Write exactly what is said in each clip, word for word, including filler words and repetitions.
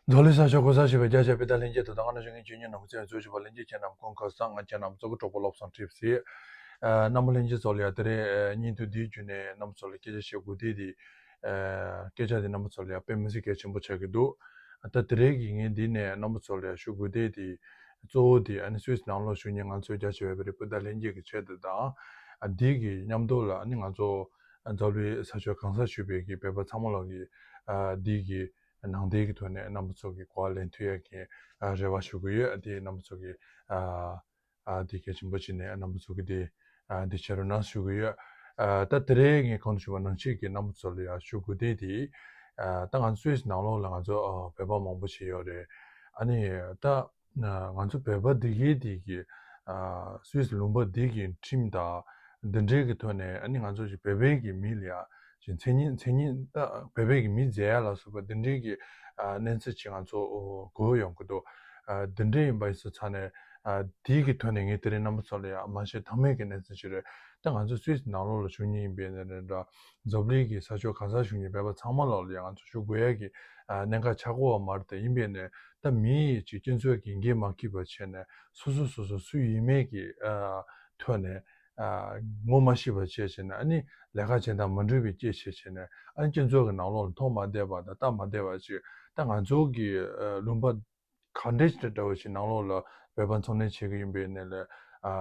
མདོ་ལས་ས་ཕྱོགས་གོ་ས་ཞེས་པའི་རྒྱ་ཆེ་བའི་ད་ལྷན་རྒྱས་དུ་དང་ང་ན་གཞུང་གི་ཇི་སྙིང་ནང་བཙན་གཙོས་བྱས་པ་ལྷན་རྒྱས་ཁྱེད་རྣམས་ཀུན་ཁ་སང་ང་ཁྱེད་རྣམས་གཙོ་བོ་གྲོགས་པོ་བློ་བཟང་ཁྲིབ་སི། རྣམ་པ་ལྷན་རྒྱས་ཚོ་ལ་ཡ་དེ་རིང་ཉིན་དུ་འདིའི་བརྒྱུད་ནས་རྣམ་པ་ཚོ་ལ་སྐད་ཆ་བཤད་དགོས་དེ་དེ། སྐད་ཆ་དེ་རྣམ་པ་ཚོ་ལ་ཡ་དཔེ་མི་སྲིད་གལ་ཆེན་པོ་ཆགས་ཀྱི་འདུག་ད་དེ་རིང་གི་ངས་འདི་ནས་རྣམ་པ་ཚོ་ལ་ཡ་ཞུ་དགོས་དེ་དེ། གཙོ་བོ་དེ་ཨ་ནི་སུད་སི་ནང་ལོགས་བཞུགས་མཁན་ང་ཚོའི་རྒྱ་ཆེ་བའི་བོད་རིགས་སྤུན་ཟླ་ལྷན་རྒྱས་ཀྱི་ཆེད་དུ་དང་། འདི་གི་མཉམ་དུ་ལ་ཨ་ནི་ང་ཚོ་འཛམ་གླིང་ས་ཕྱོགས་གང་སར་བཞུགས་པའི་གི་བོད་པ་ཚང་མ་ལོག་གི་འདི་གི་ནང་བསྟན་གྱི་ཐོག་ནས་རྣམ་པ་ཚོ་གི་གོ་བ་ལེན་ཐུབ་ཡག་གི་རེ་བ་ཞུ་གི་ཡོད། དེ་རྣམ་པ་ཚོ་གི་དེ་གལ་ཆེན་པོ་བྱས་ནས་རྣམ་པ་ཚོ་གི་དེ་དེ་བྱེད་རོགས་གནང་ཞུ་གི་ཡོད། ད་དེ་རིང་ངས་གོང་དུ་ཞུས་པ་ནང་བཞིན་གྱི་རྣམ་པ་ཚོ་ལ་ཡང་ཞུ་དགོས་དེ་དེ། ད་ང་ཚོ་སུད་སི་ནང་ལོགས་ལ་ང་ཚོ་བོད་པ་མང་པོ་ཞིག་ཡོད་རེད། ཨ་ནི་ད་ང་ཚོ་བོད་པ་འདི་གའི་དེ་གི་སུད་སི་ལུང་པ་འདི་གི་ཁྲིམས་དང་འདི་འདྲའི་གི་ཐོག་ནས་ཨ་ནི་ང་ཚོ་ཅིག་བོད་པའི་གི་མི་ལ་ཡ་ཅིག་མཚན་ཉིད་མཚན་ཉིད་ད་བོད་པའི་གི་མི་མཛད་ཡ་ལ་སོགས་པ་འདི་འདྲའི་གི་གནས་ཚུལ་ཅིག་ང་ཚོ་གོ་ཡོང་གི་འདུག་འདི་འདྲའི་ཡིན་པ་ཡིན་ས་ཚ་ནས་དེའི་གི་ཐོག་ནས་ངས་དེ་རིང་རྣམ་པ་ཚོ་ལ་ཡ་མ་བཤད་ཐབས་མེད་གི་གནས་ཚུལ་ཅིག་རེད། ད་ང་ཚོ་སུད་སི་ནང་ལོགས་ལ་བཞུགས་མཁན་ཡིན་པའི་ནས་འདྲ་འཛམ་གླིང་གི་ས་ཕྱོགས་གང་སར་བཞུགས་མཁན་བོད་པ་ཚང་མ་ལོགས་ལ་ཡ་ང་ཚོ་ཞུ་དགོས་ཡ་གི་གནད་འགག་ཆགས་ཀྱི་ཡོད་མ་རེད། དེ་ཡིན་པའི་ནས་ད་མི་ཡིས་ཅིག་སྤྱི་ཚོགས་ཀྱི་འགན་མ་འཁྱེར་བ་བྱས་ནས་སོ་སོ་སོ་སོ་སུ་ཡིན་མིན་གྱི་ཐོག་ནས་ངོ་མ་ཤེས་པ་བྱས་བྱས་ནས་ཨ་ནི་ལས་ཀ་བྱེད་སྟངས་མ་འགྲིག་པའི་སྐད་བྱས་བྱས་ནས་ཨ་ནི་སྤྱི་ཚོགས་ཀྱི་ནང་ལོགས་ལ་མཐོང་མ་བདེ་བ་དང་ལྟ་མ་བདེ་བ་ཅིག་ད་ང་ཚོ་གི་ལུང་པ་ག་འདྲས་ཅིག་འདྲ་བོ་ཞིག་ནང་ལོགས་ལ་བོད་པ་འཚོ་གནས་བྱེད་ཀྱི་ཡིན་པའི་ནས་ལས། ཨ་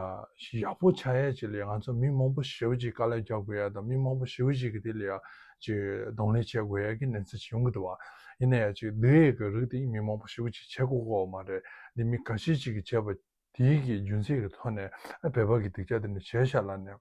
ཡག་པོ་ཆགས་ཡས་ཅིག་ལས་ང་ཚོ་མི་མང་པོ་ཞེ་པོ་ཅིག་དཀའ་ལས་རྒྱག་དགོས་ཡ་དང་མི་མང་པོ་ཞེ་པོ་ཅིག་གི་དེ་ལ་ཡ་ཅིག་གདོང་ལེན་བྱེད་དགོས་ཡ་གི་གནས་ཚུལ་ཅིག་ཡོང་གི་འདུག་བ། ཡིན་ན་ཡང་ཅིག་འདི་ཡི་གི་རིགས་དེ་མི་མང་པོ་ཞེ་པོ་ཅིག་བྱེད་དགོས་ཀྱི་ཡོད་མ་རེད། འདི་མི་འགའ་ཤས་ཅིག་གིས་བྱས་པ་དེའི་གི་རྒྱུ་མཚན་གི་ཐོག་ནས་ཨ་བོད་པ་གི་སྡིག་ཆ་དེ་འདྲ་བྱས་ཤག་ལབ་ནས།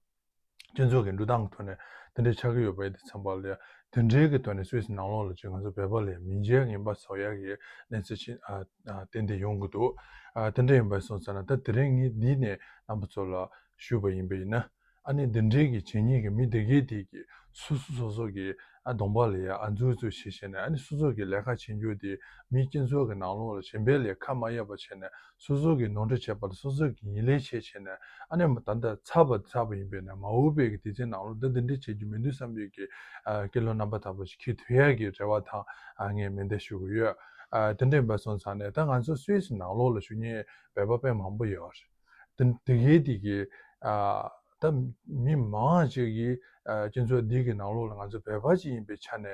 སྤྱི་ཚོགས་ཀྱི་འགྲོ་སྟངས་ཀྱི་ཐོག་ནས་དེ་འདྲའི་ཆགས་ཀྱི་ཡོད་པ་ཡིན་དུས་ཙམ་པ་ལ་ཡ་དེ་འདྲའི་གི་ཐོག་ནས་སུད་སི་ནང་ལོགས་ལ་ཅིག་ང་ཚོ་བོད་པ་ལ་ཡ་མི་མཇལ་ངན་པ་བཟོ་ཡ་གི་གནས་ཚུལ་ཅིག་ཨ་ཨ་ཏན་ཏན་ཡོང་གི་འདུག་ཨ་དེ་འདྲ་ཡིན་པ་སོང་ཙང་ན་ད་དེ་རིང་ངས་འདི་ནས་རྣམ་པ་ཚོ་ལ་ཞུས་པ་ཡིན་པ་ཡིན་ན་ཨ་ནི་འདི་འདྲའི་གི་བྱེད་མཁན་གི་མི་དེ་གའི་དེ་གི་སོ་སོ་སོ་སོ་གི་ཨ་གདོང་པ་ལ་ཡ་ཨ་འཛུལ་འཛུལ་བྱེད་བྱས་ནས་ཨ་ནི་སོ་སོ་གི་ལས་ཀ་བྱེད་རྒྱུ་དེ་མི་སྤྱི་ཚོགས་ཀྱི་ནང་ལོགས་ལ་གཞན་པའི་ལས་ཁ་མ་གཡར་བ་བྱས་ནས་སོ་སོ་གི་ནོར་འཁྲུལ་བྱས་པ་ལ་སོ་སོ་གི་ངོས་ལེན་བྱས་བྱས་ནས་ཨ་ནི་ད་ལྟ་ཚར་བ་ཚར་བ་ཡིན་པས་ན་མ་འོངས་པའི་གི་དུས་ཚོད་ནང་ལོགས་འདི་འདི་འདྲ་བྱེད་རྒྱུ་མི་འདུག་བསམ་པའི་གི་ཨ་སྐྱེ་ལོ་རྣམ་པ་དག་པ་ཞིག་འཁྱེར་ཐུབ་ཡ་གི་རེ་བ་དང་ཨ་ངས་མེ་མདའ་ཞུ་གི་ཡོད། ཨ་དེ་འདྲ་ཡིན་པ་སོང་ཙང་ནས་ད་ང་ཚོ་སུད་སི་ནང་ལོགས་ལ་བཞུགས་མཁན་བོད་པ་དཔེ་མང་པོ་ཡོད་རེད། དེ་དེ་གའི་དེ་གི་ཨ་ད་མི་མང་ཅིག་གིས་ཨ་སྤྱི་ཚོགས་འདི་གི་ནང་ལོགས་ལ་ང་ཚོ་བོད་པ་ཅིག་ཡིན་པའི་ཆ་ནས་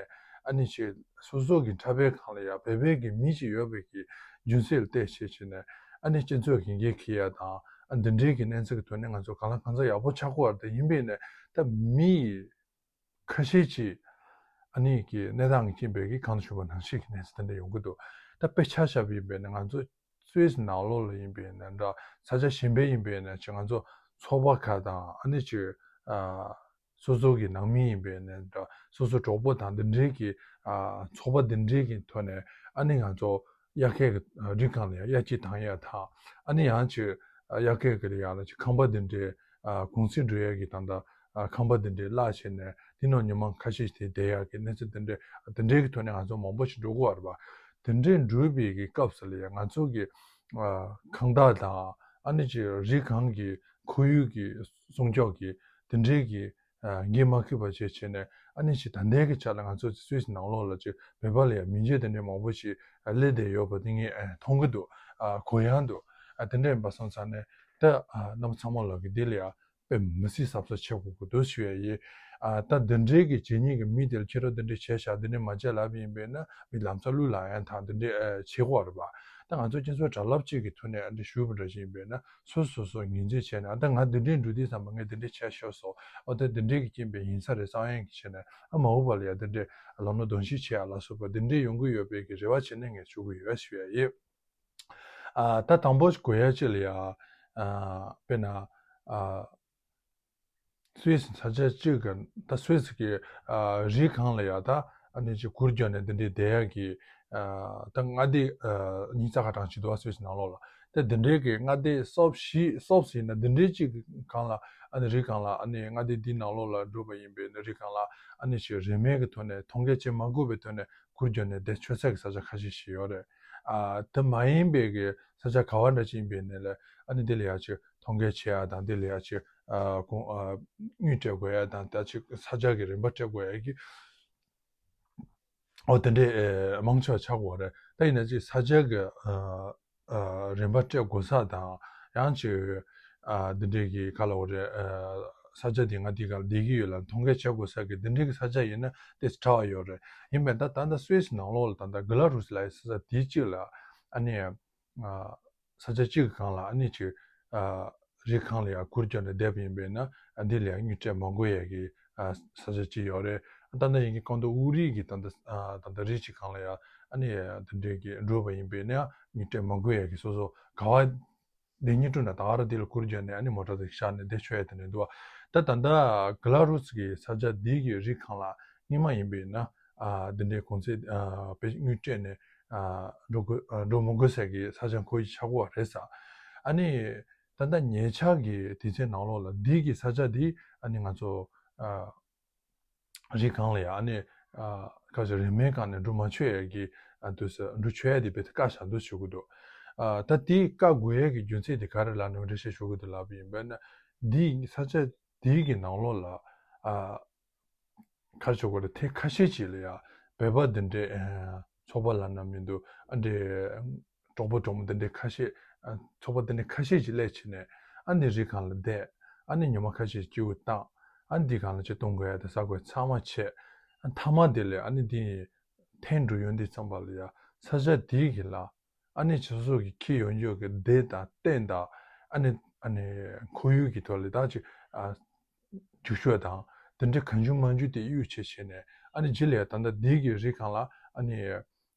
ཨ་ནི་ཅིག་སོ་སོ་གི་འཁྲབ་པའི་སྒང་ལ་ཡ་བོད་པའི་གི་མི་ཅིག་ཡོད་པའི་གི་རྒྱུ་མཚན་ལ་བལྟས་བྱས་བྱས་ནས་ཨ་ནི་སྤྱི་ཚོགས་ཀྱི་འགན་འཁྱེར་ཡ་དང་ཨ་འདི་འདྲའི་གི་གནས་ཚུལ་གི་ཐོག་ནས་ང་ཚོ་གང་ལ་གང་འཚམ་ཡག་པོ་ཆགས་ཀྱི་ཡོད་རེད། དེ་ཡིན་པས་ནས་ད་མི་ཁ་ཤས་ཅིག་ཨ་ནི་གི་གནས་སྟངས་ཀྱི་རྐྱེན་པས་གི་གང་དུ་བྱུང་བ་ནང་བཞིན་གྱི་གནས་ཚུལ་དེ་འདྲ་ཡོང་གི་འདུག་ད་དཔེ་ཆ་བཞག་པ་ཡིན་པས་ན་ང་ཚོ་སུད་སི་ནང་ལོགས་ལ་ཡིན་པས་ན་འདྲ་ས་ཆ་གཞན་པ་ཡིན་པས་ན་ཅིག་ང་ཚོ་ཚོགས་པ་ཁག་དང་ཨ་ནི་ཅིག་ཨ་སོ་སོ་གི་ནང་མི་ཡིན་པས་ན་འདྲ་སོ་སོ་གྲོགས་པོ་དང་འདི་འདྲའི་གི་ཨ་ཚོགས་པ་འདི་འདྲའི་གི་ཐོག་ནས་ཨ་ནི་ང་ཚོ་དབྱར་ཁའི་གི་རི་སྒང་ལ་ཡང་དབྱར་སྐྱིད་བཏང་ཡ་དང་ཨ་ནི་ཡང་ཅིག་ཨ་དབྱར་ཁའི་གི་ལ་ཡང་ལ་ཅིག་ཁང་པ་འདི་འདྲའི་ཨ་གུང་སེང་འགྲོ་ཡ་གི་ད་ལྟ་ཨ་ཁང་པ་འདི་འདྲའི་གླ་བྱས་ནས་འདི་ནང་ཉི་མ་ཁ་ཤས་ཤིག་དེ་བསྡད་ཡ་གི་གནས་ཚུལ་འདི་འདྲའི་འདི་འདྲའི་གི་ཐོག་ནས་ང་ཚོ་མང་པོ་ཞིག་འགྲོ་དགོས་པ་རེད་པ། དེ་འདྲའི་འགྲུལ་པའི་གི་སྐབས་སུ་ལ་ཡང་ང་ཚོ་གི་ཨ་ཁང་བདག་དང་ཨ་ནི་ཅིག་རི་སྒང་གི་ཁོར་ཡུག་གི་སྲུང་སྐྱོབ་ཀྱི་དེ་འདྲའི་གི་ཨ་འགན་མ་འཁུར་བ་བྱས་བྱས་ནས་ཨ་ནི་ཅིག་ད་ལྟའི་གི་ཆ་ལ་ང་ཚོ་སུད་སི་ནང་ལོགས་ལ་ཅིག་བོད་པ་ལ་ཡང་མི་མཇལ་དེ་འདྲའི་མང་པོ་ཞིག་ཨ་སླེབས་བསྡད་ཡོད་པ་དེ་ངས་ཨ་མཐོང་གི་འདུག་ཨ་གོ་ཡང་འདུག་ཨ་དེ་འདྲ་ཡིན་པ་སོང་ཙང་ནས་ད་ཨ་རྣམ་པ་ཚང་མ་ལ་གི་འདི་ལ་ཡང་དཔེ་མི་སྲིད་གཟབ་གཟབ་བྱེད་དགོས་ཀྱི་འདུག་ཞུ་ཡ་ཡིན། ཨ་ད་འདི་འདྲའི་གི་བྱེད་མཁན་གི་མི་དེ་ལ་ཁྱེད་རང་འདི་འདྲའི་བྱས་ཤག་འདི་འདྲའི་མ་བྱས་ལབ་ཡིན་པས་ན་མི་ལམ་སང་གླུ་ལག་ཡང་དང་འདི་འདྲའི་ཨ་བྱེད་དགོས་རེད་པ། ད་ང་ཚོ་སྤྱི་ཚོགས་གྲྭ་རླབས་གཅིག་གི་ཐོག་ནས་ཨ་འདྲ་ཞུས་པ་འདྲ་ཞིག་ཡིན་པས་ན་སོ་སོ་སོ་ངོས་འཛིན་བྱས་ནས་ཨ་ད་ང་འདི་འདྲའི་འགྲོ་དུས་ཙམ་པ་ངས་འདི་འདྲའི་བྱས་ཤོར་སོང་ཨ་ད་འདི་འདྲའི་གི་རྐྱེན་པས་ཡིན་ས་རེད་བསམ་ཡས་ཀྱི་བྱས་ནས་ཨ་མ་འོངས་པ་ལ་ཡ་འདི་འདྲའི་ལམ་སྣ་གདོང་ཞིག་བྱེད་ཡ་ལ་སོགས་པ་འདི་འདྲའི་ཡོང་གི་ཡོད་པའི་གི་རེ་བ་བྱས་ནས་ངས་ཞུ་གི་ཡོད་ཞུ་ཡ་ཡིན། ཨ་ད་དང་པོ་གོ་ཡ་གཅིག་ལ་ཡ། ཨ་དཔེར་ན། ཨ་སུད་སི་ས་ཆ་གཅིག་གི་ད་སུད་སི་གི་ཨ་རི་སྒང་ལ་ཡ་ད་ཨ་ནི་ཅིག་གུར་རྒྱབ་ནས་འདི་འདྲའི་བསྡད་ཡ་གི་ཨ་ད་མངའ་སྡེ་ཨ་ཉི་ཤུ་རྩ་ལྔ་གྲངས་ཅིག་འདུག་ཨ་སུད་སི་ནང་ལོགས་ལ། ད་འདི་འདྲའི་གི་མངའ་སྡེ་སོ་བཞི་སོ་བཞི་ཡིན་ན་འདི་འདྲའི་གཅིག་གི་སྒང་ལ་ཨ་ནི་རི་སྒང་ལ་ཨ་ནི་མངའ་སྡེ་འདིའི་ནང་ལོགས་ལ་འགྲོ་བ་ཡིན་པས་ན་རི་སྒང་ལ་ཨ་ནི་ཅིག་རིན་མེད་ཀྱི་ཐོག་ནས་ཐོང་གས་བྱེད་མ་དགོས་པའི་ཐོག་ནས། གུར་རྒྱབ་ནས་བསྡད་ཆོག་ས་གི་ས་ཆ་ཁ་ཤས་ཤིག་ཡོད་རེད། ཨ་དེ་མ་ཡིན་པའི་གི་ས་ཆ་ག་བ་འདྲ་ཅིག་ཡིན་པའི་ནས་ལས་ཨ་ནི་དེ་ལ་ཡ་ཅིག་ཐོང་གས་བྱེད་ཡ་དང་དེ་ལ་ཡ་ཅིག་ཨ་གོང་ཨ་དངུལ་སྤྲད་དགོས་ཡ་དང་ད་ཅིག་ས་ཆ་གི་རིན་པ་སྤྲད་དགོས་ཡ་གི་ ཨོ་དེ་འདྲའི་མང་ཆེ་བ་ཆགས་ཀྱི་ཡོད་རེད། ད་ཡིན་ན་ཅིག་ས་ཆ་གི་རིན་པ་སྤྲད་དགོས་ས་དང་ཡང་ཅིག་འདི་འདྲའི་གི་ག་ལབ་དགོས་རེད། ས་ཆ་དེ་ང་དེ་ག་ལ་བསྡད་ཀྱི་ཡོད་ལ་མཐོང་གལ་ཆེ་དགོས་ས་གི་འདི་འདྲའི་གི་ས་ཆ་ཡིན་ན་དེ་ཕྲ་བ་ཡོད་རེད། ཡིན་པས་ད་ད་ལྟ་སུད་སི་ནང་ལོགས་ལ་ད་ལྟ་གྷི་ལ་རུ་སི་ལབ་ཡའི་ས་ཆ་དེའི་གཅིག་ལ་ཨ་ནི་ས་ཆ་གཅིག་གི་སྒང་ལ་ཨ་ནི་ཅིག་རི་སྒང་ལ་ཡང་གུར་བརྒྱབ་ནས་བསྡད་པ་ཡིན་པས་ན་འདི་ལ་ཡང་དངུལ་སྤྲད་མ་དགོས་ཡ་གི་ས་ཆ་གཅིག་ཡོད་རེད། ད་ལྟ་ཡིན་གྱི་ཀོང་ཏོ་ཨུ་རི་གི་ད་ལྟ་ད་ལྟ་རི་གཅིག་སྒང་ལ་ཡང་ཨ་ནི་དེ་འདྲའི་གི་འགྲོ་བ་ཡིན་པས་ན་དངུལ་སྤྲད་མ་དགོས་ཡ་གི་སོ་སོ་ག་བ་བདེ་ཉིན་སྤྲོ་ན་ད་ག་ར་དེ་ལ་གུར་བརྒྱབ་ནས་ཨ་ནི་མོ་ཊ་དེ་བཞག་ནས་བསྡད་ཆོག་ཡ་དེ་འདྲ་འདུག་བ། ད་ད་ལྟ་གྷི་ལ་རུ་སི་གི་ས་ཆ་འདི་གི་རི་སྒང་ལ་སྔོན་མ་ཡིན་པས་ན་འདི་འདྲའི་གོང་ཚད་དཔེ་དངུལ་སྤྲད་ནས་འགྲོ་དགོས་འགྲོ་མི་དགོས་ཟེར་གི་ས་ཆ་ཁོ་ཡི་ཆགས་ཀྱི་ཡོད་རེད་ས། ཨ་ནི་ད་ལྟ་ཉེ་ཆར་གི་དུས་ཚོད་ནང་ལོགས་ལ་འདི་གི་ས་ཆ་འདི་ཨ་ནི་ང་ཚོ་རི་སྒང་ལ་ཡ་ཨ་ནི་ཁ་ཅིག་རི་མོའི་སྒང་ནས་འགྲོ་མ་ཆོག་ཡ་གི་དུས་སུ་འགྲོ་ཆོག་ཡ་དེ་བེད་བཀག་བཞག་འདུག་ཞུ་གི་འདུག་ད་དེ་བཀག་དགོས་ཡ་གི་རྒྱུ་མཚན་དེ་ག་རེ་ལབ་ནས་འགྲེལ་བཤད་ཞུ་གི་འདུག་ལབ་པ་ཡིན་པས་ན་འདི་ས་ཆ་དེའི་གི་ནང་ལོགས་ལ་ཨ་ག་རེ་ཞུ་དགོས་རེད། ཐེངས་ཁ་ཤས་ཅིག་ལ་ཡ་བོད་པ་འདི་འདྲའི་ཚོགས་པ་ལབ་ན་མི་འདུག་ཨ་འདྲའི་གྲོགས་པོ་གྲོགས་མོ་འདི་འདྲའི་ཁ་ཤས་ཚོགས་པ་འདི་འདྲའི་ཁ་ཤས་ཅིག་སླེབས་བྱས་ནས་ཨ་འདི་རི་སྒང་ལ་བསྡད། ཨ་ནི་ཉི་མ་ཁ་ཤས་སྐྱིད་པོ་བཏང་། ཨ་འདི་སྒང་ལ་ཅིག་གཏོང་དགོས་ཡ་དང་ཟ་དགོས་ཚང་མ་བྱས། ཨ་མཐའ་མ་དེ་ལ་ཨ་ནི་འདི་འཐེན་འགྲོ་ཡོང་དུས་ཙམ་པ་ལ་ཡ་ས་ཆ་དེའི་གི་ལ་ཨ་ནི་སོ་སོ་གི་འཁྱེར་ཡོང་རྒྱུ་གི་སྡེ་དང་རྟེན་དང་ཨ་ནི་ཨ་ནི་ཁོར་ཡུག་གི་ཐོག་ལ་ད་ཅིག་ཨ་རྒྱུག་ཤོག་དང་དེ་འདྲའི་གང་བྱུང་མང་བྱུང་དེ་གཡུག་བྱས་བྱས་ནས་ཨ་ནི་རྗེས་ལ་ཡ་ད་ལྟ་འདི་གི་རི་སྒང་ལ་ཨ་ནི་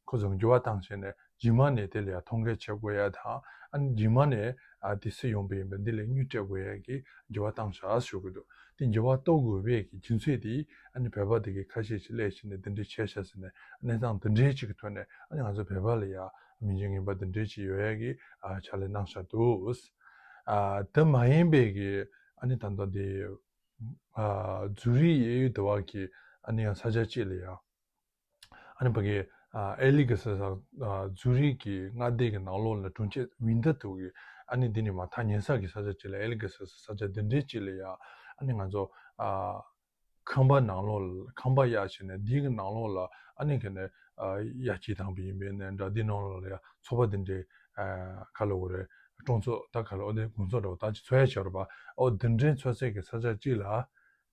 ཁོ་ཚོ་འགྱུར་བ་བཏང་བྱས་ནས་རྗེས་མ་ནས་དེ་ལ་ཡ་མཐོང་གལ་ཆེ་དགོས་ཡ་དང་ཨ་ནི་རྗེས་མ་ནས་ཨ་དེ་སུ་ཡོང་པ་ཡིན་པ་འདི་ལ་དངུལ་སྤྲད་དགོས་ཡ་གི་འགྱུར་བ་བཏང་བཞག་ཞུ་གི་འདུག་དེ་འགྱུར་བ་གཏོང་དགོས་པའི་གི་རྒྱུ་མཚན་དེ་ཨ་ནི་བོད་པ་དེ་གི་ཁ་ཤས་ཤིག་སླེབས་བྱས་ནས་དེ་འདྲ་བྱས་ཤག་ཟེར་ནས་གནས་སྟངས་དེ་འདྲའི་ཅིག་གི་ཐོག་ནས་ཨ་ནི་ང་ཚོ་བོད་པ་ལ་ཡ་མི་འཇིགས་ངན་པ་དེ་འདྲའི་ཅིག་ཡོད་ཡ་གི་ཨ་ཕྱག་ལས་གནང་བཞག་འདུག་ཨ་དེ་མ་ཡིན་པའི་གི་ཨ་ནི་ད་ལྟ་དེ་ཨ་ཛུ་རིག་གཡས་གཡོན་དེ་བ་གི་ཨ་ནི་ཡང་ས་ཆ་གཅིག་ལ་ཡ། ཨ་ནི་ཕ་གི་ཨ་ཨེ་ལི་གི་ས་ས་ཨ་ཛུ་རིག་གི་མངའ་སྡེ་གི་ནང་ལོགས་ལ་གྲོང་ཁྱེར་ཝིན་ཏར་དུ་གི་ཨ་ནི་འདི་ནི་མ་ཐག་ཉེ་ས་གི་ས་ཆ་གཅིག་ལ་ཨེ་ལི་གི་ས་ས་ས་ཆ་འདི་འདྲའི་གཅིག་ལ་ཡ་ཨ་ནི་ང་ཚོ་ཨ་ཁང་པ་ནང་ལོགས་ལ་ཁང་པ་གཡར་བྱས་ནས་འདི་གི་ནང་ལོགས་ལ་ཨ་ནི་ག་ནས་ཨ་ཡར་སྐྱེས་བཏང་བ་ཡིན་པས་ནས་འདྲ་འདི་ནང་ལོགས་ལ་ཡ་ཚོགས་པ་འདི་འདྲའི་ཨ་ག་ལ་འོ་རེད་སྤྲང་ཚོགས་ད་ག་ལ་འོ་དེ་དགོང་ཚོགས་འདྲ་བོ་ད་ཅི་འཚོགས་ཡ་བྱ་རུ་བ་ཨོ་འདི་འདྲའི་འཚོགས་སའི་གི་ས་ཆ་གཅིག་ལ་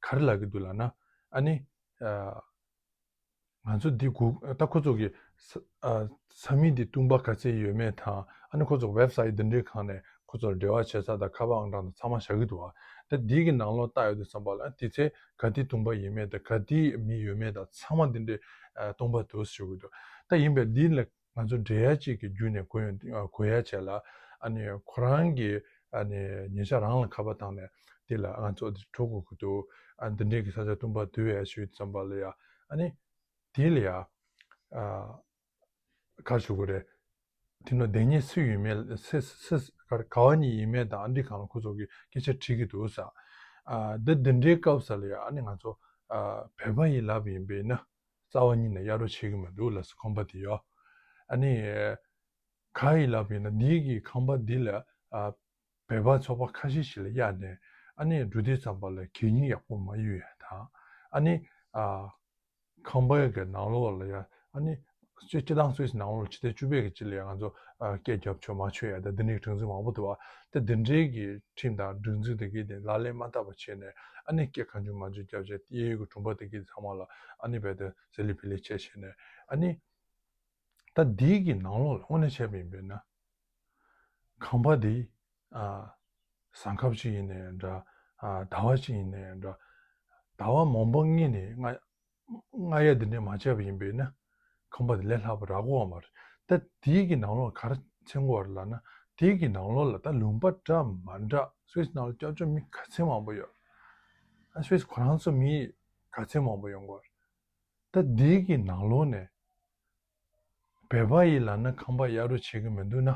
ག་རེ་ལབ་ཀྱི་འདུག་ལབ་ན་ཨ་ནི་ཨ། ང་ཚོ་འདི་གུ་ད་ཁོ་ཚོ་གི་ས་ཨ་ས་མིག་འདི་བཏུམ་པ་ག་ཚད་ཡོད་མེད་དང་ཨ་ནི་ཁོ་ཚོ་ཝེབ་སའིཊ་འདི་འདྲའི་སྒང་ནས་ཁོ་ཚོར་འབྲེལ་བ་བྱེད་ས་དང་ཁ་པར་ཨང་གྲངས་དང་ཚང་མ་བཞག་གི་འདུག་བ། ད་འདི་གི་ནང་ལོགས་ལྟ་ཡོང་དུས་ཙམ་པ་ལ་ཨ་དེ་ཚེ་ག་དུས་བཏུམ་པ་ཡོད་མེད་དང་ག་དུས་མི་ཡོད་མེད་དང་ཚང་མ་འདི་འདྲའི་ཨ་སྟོང་པ་འདུག་ཞུ་གི་འདུག་ད་ཡིན་པས་འདི་ལ་ང་ཚོ་འབྲེལ་ཡ་གཅིག་གི་བརྒྱུད་ནས་གོ་ཡོང་ཨ་གོ་ཡ་བྱས་ལ་ཨ་ནི་ཁོ་རང་གི་ཨ་ནི་ཉེ་ཆར་རང་ལ་ཁ་པར་བཏང་ནས་འདི་ལ་ང་ཚོ་འདི་འགྲོ་དགོས་ཀྱི་འདུག་ཨ་འདི་འདྲའི་གི་ས་ཆ་བཏུམ་པ་འདུག་ཡ་ཞུས་ཙམ་པ་ལ་ཡ་ཨ་ནི། དེ་ལ་ཡ། ཨ། ག་རེ་ཞུ་དགོས་རེད། དེ་ནང་བསྡད་མཁན་སུ་ཡོད་མེད་སུ་སུ་ག་རེ་ག་བ་ཉིད་ཡིན་མེད་དང་ཨ་འདྲི་གང་ལ་ཁོ་ཚོ་གི་སྐད་ཆ་དྲིས་ཀྱི་འདུག་ས། ཨ། འདི་འདི་འདྲའི་སྐབས་ས་ལ་ཡ་ཨ་ནི་ང་ཚོ་ཨ་བོད་པ་ཡིན་ལབ་ཡིན་པས་ན་རྩ་བ་ཉིད་ནས་གཡར་རོགས་བྱེད་ཀྱི་མི་འདུག་ལབ་སོང་ཁང་པ་དེ་ཡོ། ཨ་ནི། ག་ཡིན་ལབ་ཡིན་ན་འདི་གི་ཁང་པ་འདི་ལ་ཨ་བོད་པ་ཚོགས་པ་ཁ་ཤས་ཤིག་ལ་གཡར་ནས་ཨ་ནི་འགྲོ་དུས་ཙམ་པ་ལ་གད་སྙིགས་ཡག་པོ་མ་གཡུག་ཡ་དང་ཨ་ནི་ཨ། ཁང་པའི་གི་ནང་ལོགས་ལ་ཡ་ཨ་ནི་སྤྱི་སྤྱི་བཏང་སུད་སི་ནང་ལོགས་ལ་ཕྱི་ཟླ་བཅུ་པའི་གི་སྤྱི་ལ་ཡ་ང་ཚོ་ཨ་སྐད་རྒྱབ་ཆོག་མ་ཆོག་ཡ་ད་འདི་འདྲའི་སྒྲིག་འཛུགས་མང་པོ་འདུག་བ། ད་འདི་འདྲའི་གི་ཁྲིམས་དང་སྒྲིག་འཛུགས་དེ་གི་དེ་ལག་ལེན་མ་བསྟར་བ་བྱས་ནས་ཨ་ནི་སྐད་གང་བྱུང་མང་བྱུང་རྒྱབ་བྱས་གཡས་གཡོན་གི་གྲོང་པ་དེ་གི་ཚང་མ་ལ་ཨ་ནི་རྦད་དེ་ཟི་ལི་ཕི་ལི་བྱས་བྱས་ནས་ཨ་ནི་ད་འདི་གི་ནང་ལོགས་ལ་དངོས་གནས་བྱས་པ་ཡིན་པས་ན་ཁང་པ་འདི་ཨ་ཟངས་ཁབ་ཅིག་ཡིན་ནའི་འདྲ་ཨ་ཟླ་བ་ཅིག་ཡིན་ནའི་འདྲ་ཟླ་བ་མང་པོ་སྔོན་ནས་ང་ང་ཡ་འདི་འདྲ་མ་བྱས་པ་ཡིན་པས་ན་ཁང་པ་འདི་ལས་སླ་པོ་རག་གི་ཡོད་མ་རེད། ད་དེའི་གི་ནང་ལོགས་ག་རེ་མཚོན་གྱི་ཡོད་རེད་ལབ་ན་དེའི་གི་ནང་ལོགས་ལ་ད་ལུང་པ་འདྲ་མ་འདྲ་སུད་སི་ནང་ལ་སྐྱབས་བཅོལ་མི་ག་ཚད་མང་པོ་ཡོད། ཨ་སུད་སི་ཁོ་རང་ཚོ་མི་ག་ཚད་མང་པོ་ཡོང་གི་ཡོད་རེད། ད་དེའི་གི་ནང་ལོགས་ནས་བོད་པ་ཡིན་ལབ་ན་ཁང་པ་གཡར་རོགས་བྱེད་ཀྱི་མི་འདུག་ན།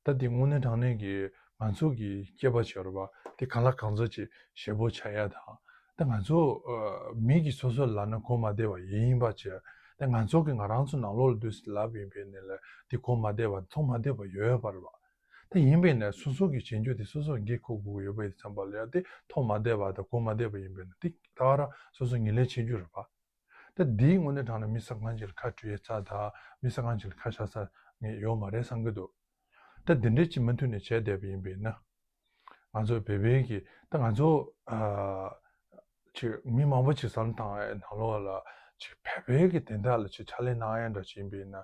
ད་དེ་དངོས་གནས་དྲང་གནས་ཀྱི་ང་ཚོ་གི་སྐྱེས་པ་བྱས་རེད་པ། དེ་གང་ལ་གང་འཚམ་ཅིག་ཞེ་པོ་ཆགས་ཡ་དང་། ད་ང་ཚོ་ཨ་མི་གི་སོ་སོ་ལབ་ན་གོ་མ་བདེ་བ་ཡིན་ཡིན་པ་བྱས། ད་ང་ཚོ་གི་ང་རང་ཚོ་ནང་ལོགས་ལ་འདུག་སེ་ལབ་ཡིན་པའི་ནི་ལ་དེ་གོ་མ་བདེ་བ་མཐོང་མ་བདེ་བ་ཡོད་ཡོད་པ་རེད་པ། ད་ཡིན་པའི་ནས་སོ་སོ་གི་བྱེད་རྒྱུ་དེ་སོ་སོ་འགན་འཁུར་དགོས་ཀྱི་ཡོད་པ་ཡིན་དུས་ཙམ་པ་ལ་ཡ་དེ་མཐོང་མ་བདེ་བ་དང་གོ་མ་བདེ་བ་ཡིན་པའི་ནི་དེ་ད་ག་རང་སོ་སོ་ངོས་ལེན་བྱེད་རྒྱུ་རེད་པ། ད་འདིའི་དངོས་གནས་དྲང་གནས་མི་ས་གང་ཅིག་ལ་ཁ་བྲུས་ཡས་ཚ་དང་མི་ས་གང་ཅིག་ལ་ཁ་བཞག་ས་ངས་ཡོད་མ་རེད་བསམ་གྱི་འདུག་ད་འདི་འདྲས་ཅིག་མུ་མཐུད་ནས་བྱས་བསྡད་པ་ཡིན་པས་ན། ང་ཚོ་བོད་པའི་གི་ད་ང་ཚོ་ཨ་ཅིག་མི་མང་པོ་ཅིག་བསམ་བློ་བཏང་ཡས་ནང་ལོགས་ལ་ཅིག་བོད་པའི་གི་དོན་དག་ལ་ཅིག་ཕྱག་ལས་གནང་ཡས་འདྲ་ཅིག་ཡིན་པས་ན།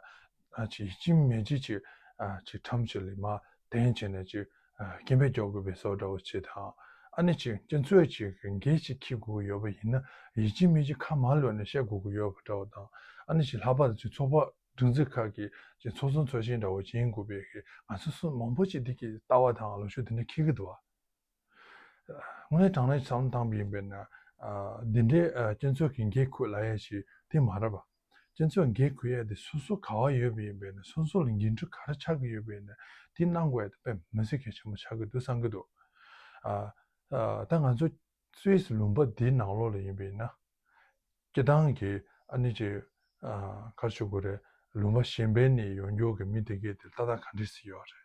ཨ་ཅིག་ཡིད་ཆེས་མེད་ཅིག་ཅིག་ཨ་ཅིག་ཁྲམ་ཅིག་ལ་མ་བརྟེན་བྱས་ནས་ཅིག་ཨ་སྐད་འབོད་རྒྱག་དགོས་པའི་བཟོ་འདྲ་བོ་ཅིག་དང་། ཨ་ནི་ཅིག་སྤྱི་ཚོགས་ཅིག་གི་འགན་ཅིག་འཁྱེར་དགོས་ཀྱི་ཡོད་པ་ཡིན་ན་ཡིད་ཆེས་མེད་ཅིག་ཁ་མར་ལོག་ནས་བཤད་དགོས་ཀྱི་ཡོད་པ་འདྲ་བོ་དང་། ཨ་ནི་ཅིག་ལྷག་པར་དུ་ཅིག་ཚོགས་པ་སྒྲིག་འཛུགས་ཁག་གི་ཅིག་ཚོགས་གཙོ་ཚོགས་གཞོན་འདྲ་བོ་ཅིག་ཡིན་དགོས་པའི་གི་ང་ཚོ་སུ་མང་པོ་ཅིག་འདི་གི་ལྟ་བ་དང་ལངས་ཕྱོགས་འདི་འདྲ་འཁྱེར་གྱི་འདུག་བ། དངོས་གནས་དྲང་གནས་བསམ་བློ་བཏང་པ་ཡིན་པས་ན། ཨ་འདི་འདྲའི་ཨ་སྤྱི་ཚོགས་ཀྱི་འགན་འཁུར་ལབ་ཡས་ཞིག་དེ་མ་རེད་པ། སྤྱི་ཚོགས་འགན་འཁུར་ཡས་དེ་སོ་སོ་ག་བ་ཡོད་པ་ཡིན་པས་ན་སོ་སོ་ལ་འགན་འཁྲི་ག་རེ་ཆགས་ཀྱི་ཡོད་པས་ན་དེ་གནང་དགོས་ཡས་དེ་དཔེ་མི་སྲིད་གལ་ཆེན་པོ་ཆགས་ཀྱི་འདུག་བསམ་གྱི་འདུག་ཨ་ཨ་ད་ང་ཚོ་སུད་སི་ལུང་པ་འདིའི་ནང་ལོགས་ལ་ཡིན་པས་ན། སྤྱི་བཏང་གི་ཨ་ནི་ཅིག་ཨ་ག་རེ་ཞུ་དགོས་རེད། ལུང་པ་གཞན་པའི་ནས་ཡོང་རྒྱུ་གི་མི་དེ་གས་དེ་ལྟ་སྟངས་ག་འདྲས་སེ་ཡོད་རེད།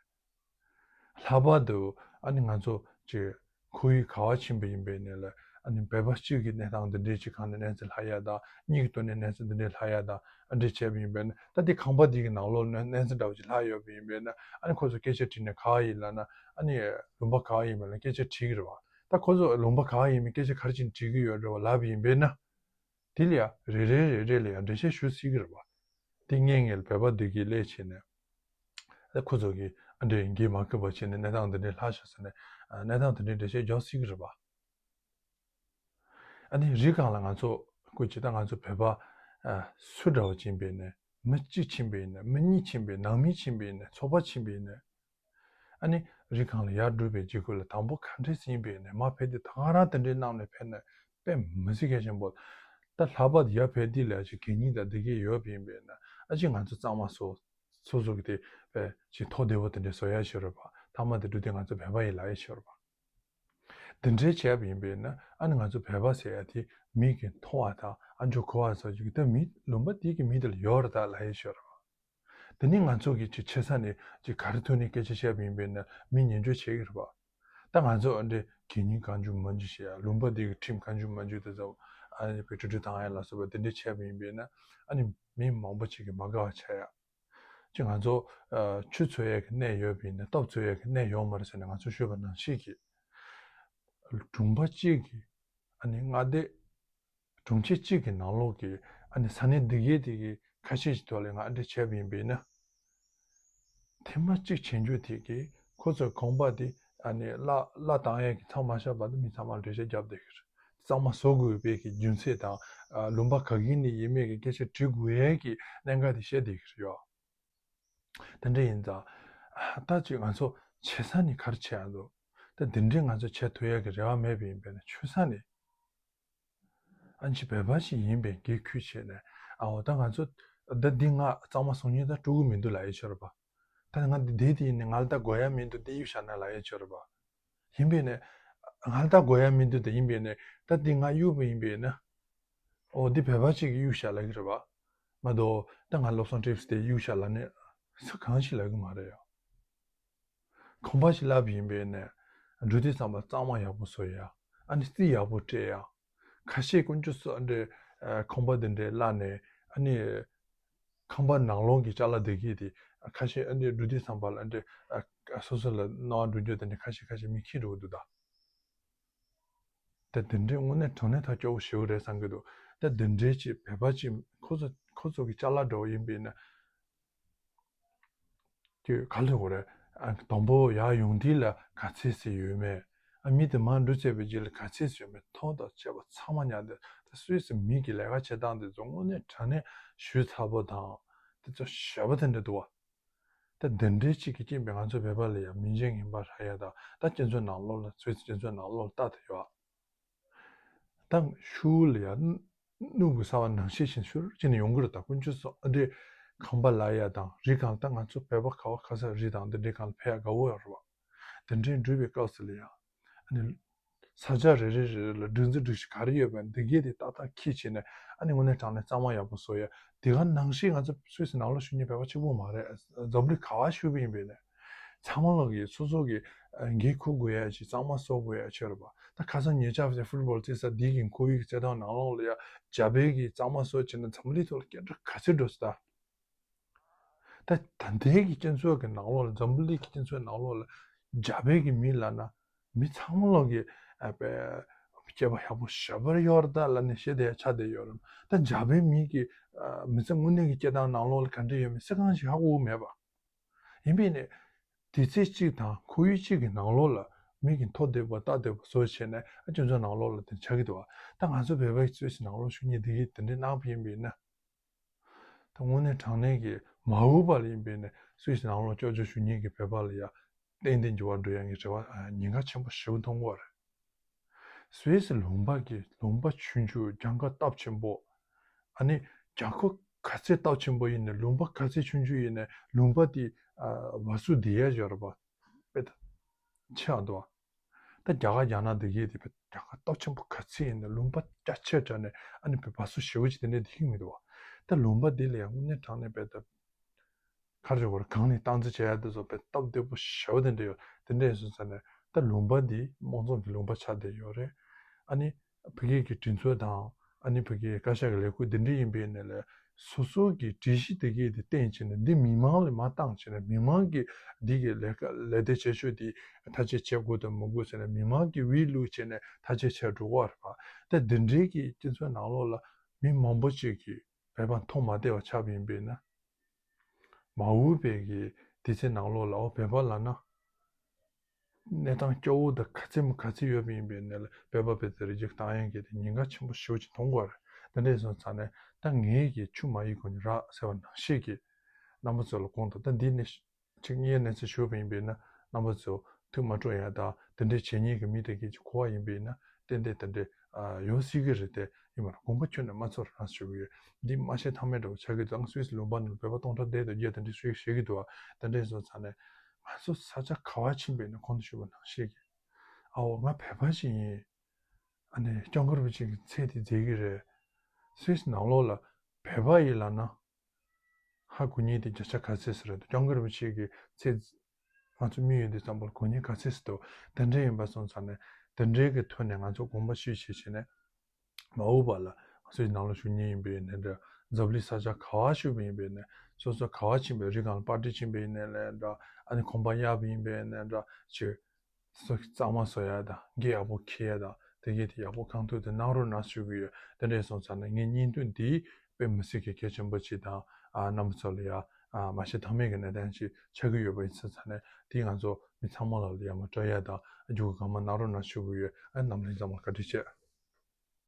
ལྷག་པར་དུ་ཨ་ནི་ང་ཚོ་ཅིག་ཁོར་ཡུག་ག་བ་ཕྱིན་པ་ཡིན་པའི་ནས་ལ་ཨ་ནི་བོད་པ་གཅིག་གི་གནས་སྟངས་འདི་འདྲས་ཅིག་སྒང་ནས་གནས་ཚུལ་ལྷག་ཡ་དང་གཉིས་ཀྱི་ཐོག་ནས་གནས་ཚུལ་འདི་འདྲས་ལྷག་ཡ་དང་ཨ་འདྲས་བྱས་པ་ཡིན་པས་ན། ད་དེ་ཁང་པ་འདི་གི་ནང་ལོགས་ནས་གནས་ཚུལ་འདྲ་བོ་ཅིག་ལྷག་ཡོད་པ་ཡིན་པས་ན། ཨ་ནི་ཁོ་ཚོ་སྐད་ཆ་དྲིས་ནས་ག་བ་ཡིན་ལབ་ན་ཨ་ནི་ལུང་པ་ག་བ་ཡིན་པ་ལ་སྐད་ཆ་དྲིས་ཀྱི་རེད་བ། ད་ཁོ་ཚོ་ལུང་པ་ག་བ་ཡིན་མིན་སྐད་ཆ་ག་རེ་བྱས་ནས་དྲིས་ཀྱི་ཡོད་རེད་བ་ལབ་པ་ཡིན་པས་ན། དེ་ལ་ཡ་རེ་རེ་རེ་རེ་ལ་ཡ་འགྲེལ་བཤད་ཞུ་སྲིད་ཀྱི་རེད་བ། དེ་ངས་ངས་བོད་པ་འདི་གི་ལས་བྱས་ནས། ཨ་ཁོ་ཚོ་གི་ཨ་འདྲས་འགན་མ་འཁུར་བ་བྱས་ནས་གནས་སྟངས་འདི་འདྲས་ལྷག་ཤག་ཟེར་ནས་ཨ་གནས་སྟངས་འདི་འདྲས་འགྲེལ་བཤད་རྒྱག་སྲིད་ཀྱི་རེད་བ། ཨ་ནི་རི་སྒང་ལ་ང་ཚོ་སྐུ་མཁྱེན་ད་ང་ཚོ་བོད་པ་ཨ་སུ་འདྲ་བོ་ཕྱིན་པ་ཡིན་ནའི་མི་གཅིག་ཕྱིན་པ་ཡིན་ནའི་མི་གཉིས་ཕྱིན་པ་ཡིན་ནའི་ནང་མི་ཕྱིན་པ་ཡིན་ནའི་ཚོགས་པ་ཕྱིན་པ་ཡིན་ནའི། ཨ་ནི་རི་སྒང་ལ་ཡར་འགྲོ་བའི་རྗེས་ཁུལ་ལ་དང་པོ་ག་འདྲས་ཡིན་པ་ཡིན་ནའི་མར་ཕེབས་དུས་ད་ག་རང་དེ་འདྲའི་གནང་ནས་ཕེབས་ནས་དཔེ་མི་སྲིད་གལ་ཆེན་པོ། ད་ལྷག་པར་དུ་ཡར་ཕེབས་དུས་ལ་ཅིག་གད་སྙིགས་དང་འདི་གས་ཡོད་པ་ཡིན་པ་ཡིན་ན་ཨ་ཅིག་ང་ཚོ་གཙང་མ་བཟོ། སོ་སོ་གི་དེ་དཔེ་ཅིག་ཐོག་བདེ་བོ་དེ་འདྲས་བཟོ་ཡ་ཤོད་རེད་པ། མཐའ་མ་དེ་འགྲོ་དུས་ང་ཚོ་བོད་པ་ཡིན་ལབ་ཡ་ཤོད་རེད་པ། དེ་འདྲའི་བྱས་པ་ཡིན་པས་ན་ཨ་ནི་ང་ཚོ་བོད་པ་ཟེར་ཡ་དེ་མིག་གིས་མཐོང་བ་དང་ཨ་མཆོག་གོ་བ་སོགས་ཀྱི་ད་མི་ལུང་པ་དེ་གི་མི་དེ་ལ་ཡོད་རེད་ད་ལབ་ཡ་ཤོད་རེད་པ། དེ་ནི་ང་ཚོ་གི་ཅིག་ཆེ་ས་ནས་ཅིག་ག་རེ་ཐོན་ནས་སྐད་ཆ་བཤད་པ་ཡིན་པས་ན་མི་ཉན་འཇོག་བྱེད་ཀྱི་རེད་པ། ད་ང་ཚོ་ཨ་འདྲས་གད་སྙིགས་གང་བྱུང་མང་བྱུང་བཤད་ཡ་ལུང་པ་དེ་གི་ཁྲིམས་གང་བྱུང་མང་བྱུང་དེ་ཚོ་ཨ་ནི་བེད་སྤྱོད་བཏང་ཡ་ལ་སོགས་པ་དེ་འདྲས་བྱས་པ་ཡིན་པས་ན་ཨ་ནི་མི་མང་པོ་ཅིག་གིས་མ་དགའ་བ་བྱས་ཡ། ཅིག་ང་ཚོ་ཨ་ཆུ་འཚོལ་ཡས་ཀྱི་གནས་ཡོད་པ་ཡིན་ན་སྟོབས་འཚོལ་ཡས་ཀྱི་གནས་ཡོད་མ་རེད་ཟེར་ནས་ང་ཚོ་ཞུས་པ་ནང་བཞིན་གྱི་གྲོང་པ་གཅིག་གི་ཨ་ནི་མངའ་སྡེ་གྲོང་ཁྱེར་གཅིག་གི་ནང་ལོགས་ཀྱི་ཨ་ནི་ས་གནས་འདི་གའི་དེ་གི་ཁ་ཤས་ཀྱི་ཐོག་ལ་ང་ཨ་འདྲ་བྱས་པ་ཡིན་པས་ན། ཐེངས་མ་གཅིག་བྱེད་རྒྱུ་དེ་གི་ཁོ་ཚོའི་ཁང་པ་དེ་ཨ་ནི་གླ་གླ་བཏང་ཡས་ཀྱི་མཚམས་མ་བཞག་པ་དེ་མི་ཚང་མ་འགྲེལ་བཤད་རྒྱབ་བསྡད་ཀྱི་རེད། གཙང་མ་བཟོ་དགོས་པའི་གི་རྒྱུ་མཚན་དང་ཨ་ལུང་པ་ག་གི་ནས་ཡིན་མིན་གྱི་སྐད་ཆ་དྲི་དགོས་ཡས་ཀྱི་གནད་འགག་དེ་བཤད་བསྡད་ཀྱི་རེད་ཡོ། དེ་འདྲ་ཡིན་ཙང་ད་ཅིག་ང་ཚོ་བྱེད་ས་ནས་ག་རེ་བྱེད་ཡ་འདུག་ད་འདི་འདྲའི་ང་ཚོ་བྱེད་ཐུབ་ཡ་གི་རེ་བ་མེད་པ་ཡིན་པས་ན་ཆུད་ས་ནས་ཨ་ནི་བོད་པ་ཞིག་ཡིན་པའི་འགན་ཁུར་བྱས་ནས་ཨའོ་ད་ང་ཚོ་ད་འདི་ང་གཙང་མ་བཟོ་མཁན་ད་སྤྲོ་གི་མི་འདུག་ལབ་ཡ་ཆོག་རེད་པ། ད་ང་འདི་དེ་དེ་ཡིན་ནས་ང་ལ་ད་དགོས་ཡ་མི་འདུག་འདི་གཡུག་བཞག་ན་ལབ་ཡ་ཆོག་རེད་པ། ཡིན་པས་ནས་ང་ལ་ད་དགོས་ཡ་མི་འདུག་ད་ཡིན་པས་ནས་ད་འདི་ང་གཡུག་པ་ཡིན་པས་ན་ཨོ་འདི་བོད་པ་ཅིག་གིས་གཡུག་བཞག་ལབ་ཀྱི་རེད་པ། མ་གཏོགས་ད་ང་བློ་བཟང་ཊིབས་དེ་གཡུག་བཞག་ལབ་ནས་སུ་གང་ཞིག་ལབ་ཀྱི་མ་རེད་ཡ། ཁང་པ་ཞིག་བརླབས་ཡིན་པས་ནས་འགྲོ་དུས་ཙམ་པ་གཙང་མ་ཡག་པོ་བཟོ་ཡ། ཨ་ནི་རྩིག་ཡག་པོ་སྤྲད་ཡ། ཁ་ཤས་དཀོན་མཆོག་གསུམ་འདྲའི་ཁང་པ་འདི་འདྲའི་བརླགས་ནས་ཨ་ནི་ཁང་པ་ནང་ལོགས་ཀྱི་ཅ་ལག་འདི་གས་དེ་ཁ་ཤས་ཨ་ནི་འགྲོ་དུས་ཙམ་པ་ལ་འདྲའི་སོ་སོ་ལ་སྣང་བ་འགྲོ་རྒྱུ་དེ་འདྲ་ཁ་ཤས་ཁ་ཤས་མི་འཁྱེར་འགྲོ་གི་འདུག་ད། ད་འདི་འདྲའི་དངོས་གནས་དྲང་གནས་ཐག་སྐྱོ་བོ་ཞེ་པོ་རེད་བསམ་གྱི་འདུག་ད་འདི་འདྲའི་ཅིག་བོད་པ་ཅིག་ཁོ་ཚོ་ཁོ་ཚོ་གི་ཅ་ལག་འདྲ་བོ་ཡིན་པས་ན། ཀྱི་ག་ལ་གོ་རེད། ཨ་དང་པོ་ཡར་ཡོང་དུས་ལ་ག་ཚད་ཟིག་ཡོད་མེད། ཨ་མི་དེ་མར་འགྲོ་ཚར་བའི་རྗེས་ལ་ག་ཚད་ཟིག་ཡོད་མེད་མཐོང་དང་བཅས་པ་ཚང་མ་ཉར་ཏེ་ད་སུད་སི་མི་གི་ལས་ཀ་བྱེད་སྟངས་དེ་ཚོ་དངོས་གནས་དྲང་གནས་ཞེ་པོ་ཚ་པོ་དང་དེ་ཚོ་ཞེ་པོ་དེ་འདྲ་འདུག་བ། ད་དེ་འདྲའི་ཅིག་གི་རྐྱེན་པས་ང་ཚོ་བོད་པ་ལ་ཡང་མི་འཇིགས་ངན་པ་རག་ཡ་དང་ད་སྤྱི་ཚོགས་ནང་ལོགས་ལ་སུད་སི་སྤྱི་ཚོགས་ནང་ལོགས་ལ་ལྟ་དུ་ཡོད། ད་ཤུལ་ལ་ཡ་སྣུམ་གྱི་ས་བོན་ནང་བཞིན་ཞིག་ཤུར་ཅིག་ནས་ཡོང་གི་རེད། ད་དཀོན་མཆོག་གསུམ་ཨ་འདྲའི་ཁང་པ་ལ་ཡ་དང་རི་སྒང་ད་ང་ཚོ་བོད་པ་ག་བ་ག་ས་རི་དང་འདི་འདྲའི་སྒང་ལ་ཕེབས་ཡ་དགའ་བོ་ཡོད་རེད་བ། དེ་འདྲའི་འགྲུལ་བའི་སྐབས་སུ་ལ་ཡ་ཨ་ནི་ས་ཆ་རེ་རེ་རེ་རེ་ལ་སྒྲིག་འཛུགས་སྒྲིག་གཞི་ག་རེ་ཡོད་པ་འདི་གས་དེ་ཏག་ཏག་འཁྱེར་བྱས་ནས་ཨ་ནི་དངོས་གནས་དྲང་གནས་གཙང་མ་ཡག་པོ་བཟོ་ཡ། དེ་ག་ནང་བཞིན་ང་ཚོ་སུད་སི་ནང་ལོགས་བཞུགས་མཁན་བོད་པ་གཅིག་པུ་མ་རེད། འཛམ་གླིང་ག་བ་བཞུགས་པ་ཡིན་པས་ནས་ཚང་མ་ལོག་གི་སོ་སོ་གི་འགན་འཁུར་དགོས་ཡ་ཅིག་གཙང་མ་བཟོ་དགོས་ཡ་ཆོད་རེད་པ། ད་ཁ་སང་ཉེ་ཆར་ཕུཊ་བོལ་རྩེ་ས་འདི་གི་ཁོར་ཡུག་གི་རྩེད་ཐང་ནང་ལོགས་ལ་ཡ་རྒྱ་བལ་གྱི་གཙང་མ་བཟོ་བྱས་ན་འཛམ་གླིང་ཐོག་ལ་སྐད་གྲགས་ག་ཚོད་འགྲོ་སོང་ད། ད་ད་ལྟའི་གི་སྤྱི་ཚོགས་ཀྱི་ནང་ལོགས་ལ་འཛམ་བུ་གླིང་གི་སྤྱི་ཚོགས་ནང་ལོགས་ལ་རྒྱ་བལ་གྱི་མི་ལབ་ན་མི་ཚང་མ་ལོག་གི་ཨ་པའི་སྐྱེས་པ་ཡག་པོ་ཞེ་པོ་ཡོད་རེད་ད་ལབ་ནས་བཤད་བསྡད་ཆགས་བསྡད་ཡོད་རེད། ད་རྒྱ་བལ་མི་གི་ཨ་མི་ཚེ་དངོས་གནས་ཀྱི་སྐྱེ་སྟངས་ནང་ལོགས་ལ་ག་འདྲ་ཡོད་མེད་སུ་གང་ཞིག་ཧ་གོ་གི་མེད་པ། ཡིན་པས་ནས་དུས་ཚོད་གཅིག་དང་ཁོར་ཡུག་གཅིག་གི་ནང་ལོགས་ལ་མི་གི་མཐོ་བདེ་པོ་ལྟ་བདེ་པོ་བཟོ་བྱས་ནས་ཨ་སྤྱི་ཚོགས་ནང་ལོགས་ལ་དེ་ཆགས་ཀྱི་འདུག་བ། ད་ང་ཚོ་བོད་པའི་སྤྱི་ཚོགས་ནང་ལོགས་ཞུགས་མཁན་དེ་གིས་དེ་འདྲའི་གནང་བ་ཡིན་པས་ན། ད་དངོས་གནས་དྲང་གནས་ཀྱི་མ་འོངས་པ་ལ་ཡིན་པས་ནས་སུད་སི་ནང་ལོགས་སྐྱབས་བཅོལ་ཞུ་མཁན་གྱི་བོད་པ་ལ་ཡང་ཏན་ཏན་འགྱུར་བ་འགྲོ་ཡག་གི་རེ་བ་ཉེན་ཁ་ཆེན་པོ་ཞེ་པོ་མཐོང་གི་ཡོད་རེད། སུད་སི་ལུང་པ་གི་ལུང་པ་ཆུང་ཆུང་གྱངས་ཁ་སྟོབས་ཆེན་པོ། ཨ་ནི་གྱངས་ཁ་ག་ཚད་སྟོབས་ཆེན་པོ་ཡིན་ནའི་ལུང་པ་ག་ཚད་ཆུང་ཆུང་ཡིན་ནའི་ལུང་པ་དེ་བ་སུ་དེ་ཡ་ཡོད་རེད་པ། དཔེ་ཆེ་བ་འདུག་བ། ད་རྒྱ་གར་རྒྱ་ནག་འདི་གས་དེ་བས་རྒྱ་གར་སྟོབས་ཆེན་པོ་ག་ཚད་ཡིན་ན་ལུང་པ་རྒྱ་ཆེ་དྲགས་ནས་ཨ་ནི་བས་བ་སུ་ཞེ་པོ་ཅིག་དེ་འདྲས་འདི་ཤིག་མི་འདུག་བ། ད་ལུང་པ་འདི་ལ་ཡང་དངོས་གནས་དྲང་གནས་བས་ད་ག་རེ་ཟེར་དགོས་རེད། གང་ནས་སྟངས་འཛིན་བྱེད་ཡ་དེ་ཚོ་བས་སྟབས་བདེ་པོ་ཞེ་པོ་དེ་འདྲས་ཡོད། དེ་འདྲས་སོང་ཙང་ནས་ད་ལུང་པ་འདི་དམངས་གཙོ་གི་ལུང་པ་ཆགས་བསྡད་ཡོད་རེད། ཨ་ནི་བོད་སྐད་ཀྱི་སྒྲིག་འཛུགས་དང་ཨ་ནི་བོད་སྐད་བཀའ་ཤག་གི་ལས་ཁུངས་འདི་འདྲ་ཡིན་པའི་ནས་ལས་སོ་སོ་གི་སྒྲིག་གཞི་དེ་གས་དེ་བསྟན་བྱས་ནས་འདི་མི་མང་ལ་མ་བཏང་བྱས་ནས་མི་མང་གི་འདི་གི་ལས་ཀ་ལས་དེ་བྱེད་ཕྱོགས་དེ་ཐག་གཅོད་བྱེད་དགོས་དང་མི་དགོས་ཟེར་ནས་མི་མང་གི་དབུས་བླུགས་བྱས་ནས་ཐག་གཅོད་བྱས་འགྲོ་གི་ཡོད་རེད་པ། ད་འདི་འདྲའི་གི་སྤྱི་ཚོགས་ནང་ལོགས་ལ་མི་མང་པོ་ཅིག་གིས་བོད་པ་མཐོང་མ་བདེ་བ་ཆགས་པ་ཡིན་པས་ན། མ་འོངས་པའི་གི་དུས་ཚོད་ནང་ལོགས་ལ་ཨོ་བོད་པ་ལབ་ན། གནས་སྟངས་སྐྱོ་བོ་དང་ག་ཚད་མ་ག་ཚད་ཡོད་པ་ཡིན་པའི་ནས་ལ་བོད་པ་བོད་དེ་རིགས་གཅིག་བཏང་ཡག་གི་དེ་ཉེན་ཁ་ཆེན་པོ་ཞེ་པོ་ཅིག་མཐོང་གི་ཡོད་རེད། དེ་འདྲས་སོང་ཙང་ནས་ད་ངས་གི་ཆུ་མ་ཡི་གོ་ནི་རག་ཟེར་བ་ནང་བཞིན་གི་རྣམ་པ་ཚོ་ལ་དགོངས་དག་ད་འདི་ནས་ཅིག་ངའི་གནས་ཚུལ་ཞུས་པ་ཡིན་པས་ན་རྣམ་པ་ཚོ་ཐུགས་མ་སྤྲོ་ཡ་དང་དེ་འདྲས་བྱེད་མཁན་གི་མི་དེ་གི་ཅིག་གོ་བ་ཡིན་པས་ན་ཏན་ཏན་དེ་འདྲས་ཡོང་སྲིད་གི་རེད་དེ། ཡིན་པར་དགོངས་པ་ཁྱོན་ནས་མ་ཚོར་རང་ཞུ་གི་ཡོད། འདི་མ་བཤད་ཐབས་མེད་འདྲ་བོ་ཆགས་ཀྱི་འདུག་སུད་སི་ལུང་པ་ནང་བོད་པ་སྟོང་ཕྲག་བསྡད་དང་བརྒྱད་དང་འདྲ་ཞིག་བཤད་ཀྱི་འདུག་བ། དེ་འདྲས་སོང་ཙང་ནས་ང་ཚོ་ས་ཆ་ག་བ་ཕྱིན་པའི་ནང་གོང་དུ་ཞུས་པ་ནང་བཞིན་གྱི་ཨ་འོ་ང་བོད་པ་ཞིག་ཡིན། ཨ་ནི་སྐྱབས་མགོན་རིན་པོ་ཆེ་གི་ཚད་དེ་མཛད་ཀྱི་རེད། སུད་སི་ནང་ལོགས་ལ་བོད་པ་ཡིན་ལབ་ན། ཧ་གོ་མཁན་དེ་བརྒྱ་ཆ་ག་ཚོད་ཙམ་རེད་འདུག་སྐྱབས་མགོན་རིན་པོ་ཆེ་གི་ཚེ་ང་ཚོ་མི་ཡོད་དུས་ཙམ་པར་གོ་མཁན་ག་ཚོད་ཙམ་འདུག་དེ་འདྲ་ཡིན་པ་སོང་ཙང་ནས་དེ་འདྲའི་གི་ཐོག་ནས་ང་ཚོ་དགོངས་པ་ཞུས་བྱས་བྱས་ནས་མ་འོངས་པ་ལ་ང་ཚོའི་ནང་ལ་བཞུགས་མཁན་ཡིན་པའི་ནས་འདྲ་འཛམ་གླིང་ས་ཆ་ག་བ་བཞུགས་པ་ཡིན་པའི་ནས་སོ་སོ་ག་བ་ཕྱིན་པའི་རི་སྒང་ལ་པར་ཊི་ཕྱིན་པའི་ནས་ལས་འདྲ་ཨ་ནི་གོམ་པ་གཡར་བ་ཡིན་པའི་ནས་འདྲ་ཅིག་སོ་གཙང་མ་བཟོ་ཡ་དང་འགན་ཡག་པོ་འཁྱེར་ཡ་དང་དེ་གས་དེ་ཡག་པོ་གང་ཐུབ་དེ་གནང་རོགས་གནང་ཞུ་གི་ཡོད། དེ་འདྲས་སོང་ཙང་ནས་ངའི་བརྙན་ཐུང་འདི་དཔེ་མི་སྲིད་ཀྱི་གལ་ཆེན་པོ་ཅིག་དང་ཨ་རྣམ་པ་ཚོ་ལ་ཡ་ཨ་མ་ཤེས་ཐབས་མེད་ཀྱི་གནས་སྟངས་ཅིག་ཆགས་ཀྱི་ཡོད་པ་ཡིན་ཙང་ནས་དེ་ང་ཚོ་མི་ཚང་མ་ལ་ཡ་མ་སྤྲོ་ཡ་དང་རྒྱུ་ག་གང་མ་གནང་རོགས་གནང་ཞུ་གི་ཡོད། ཨ་རྣམ་པ་ཚང་མ་བཀའ་དྲིན་ཆེ།